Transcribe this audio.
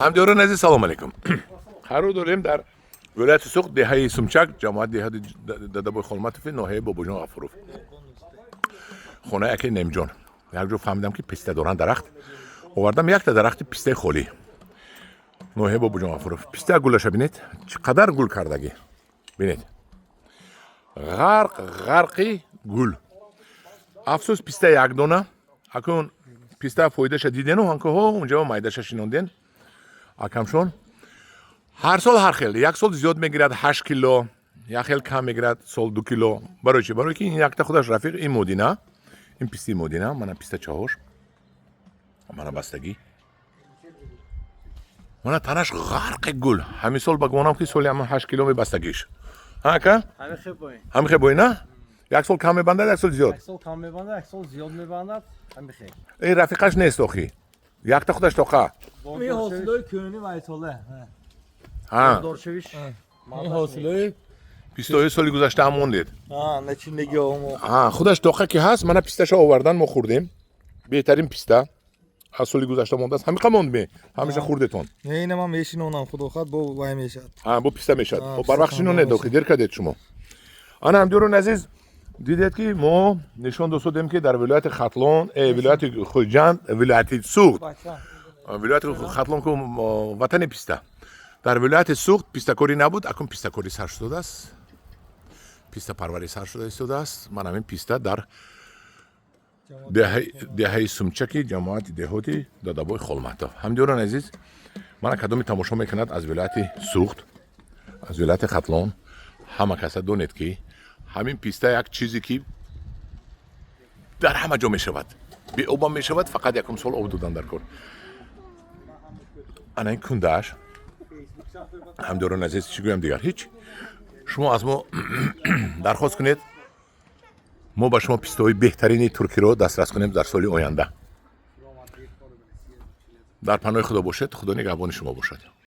Ҳамдиёрони азиз, салом алейкум. Қарор дорем дар вилояти Суғд, деҳаи Сумчак, ҷамоати деҳати Дадабои Холматови, ноҳияи Бобоҷон Ғафуров, хонаи акаи Немҷон. Якҷо фаҳмидам, ки писта доранд, дарахт овардам, якта дарахти пистаи холӣ. Ноҳияи Бобоҷон Ғафуров. Писта гулаша бинед, чӣ қадар гул кардагӣ, бинед, ғарқ ғарқи гул. Афсӯс, писта як дона. Акун писта фоидаша дидену ҳанкоҳо унҷа майдаша шинонден. Акамшон ҳар сол ҳар хел: як сол зиёд мегирад, 8 кило, як хел кам мегирад, сол 2 кило. Барои чи? Барои ки ин якта худаш рафиқ. Ин модина, ин пистаи модина. Мана пистачаҳош, мана бастагӣ, мана танаш ғарқи гул. Ҳамин сол ба гумонам, ки соли ҳама 8 кило мебастагиш, ака. Ҳамихе бои на? Як сол кам мебандад, як сол зиёд. Як сол кам мебандад, як сол зиёд мебандад, ҳамихе. Ин рафиқаш нест охи, якта худаш тоқа. Ин ҳосилои кӯҳни вайсола. Ҳа. Доршавиш. Ин ҳосилои пистои соли гузашта ҳам мондед. Начиндагиҳомо. Ҳа, худаш тоқа ки ҳаст. Мана писташа овардан, мо хӯрдем, беҳтарин писта аз соли гузашта мондааст. Ҳамиқа мондме, ҳамеша хӯрдетон? Не, ина ман мешинонам, худо хоҳад, бо вай мешавад. Ҳа, бо писта мешавад. А, Хоб, барвақт писта шинонед. мешавад. Охи дер кардед шумо. Ана, ҳамдиёрони азиз, дидед, ки мо нишон досодем, ки дар вилояти Хатлон, вилояти Хуҷанд, вилояти Суғд, вилояти Хатлон ку ватани писта, дар вилояти Суғд пистакорӣ набуд, акун пистакорӣ сар шудааст, пистапарварӣ сар шуда истодааст. Ман ҳамин писта дар деҳаи Сумчаки, ҷамоати деҳоти Дадабои Холматов. Ҳамдиёрони азиз, мана кадоми тамошо мекунад аз вилояти Суғд, аз вилояти Хатлон, ҳама каса донед, ки ҳамин писта як чизе, ки дар ҳама ҷо мешавад, беобам мешавад, фақат якум сол об додан дар кор. Ана ин кундааш. Ҳамдиёрони азиз, чӣ гӯям дигар? Ҳеҷ. Шумо аз мо дархост кунед, мо ба шумо пистоҳои беҳтарини туркиро дастрас кунем дар соли оянда. Дар паноҳи Худо бошед, Худо нигаҳбони шумо бошад.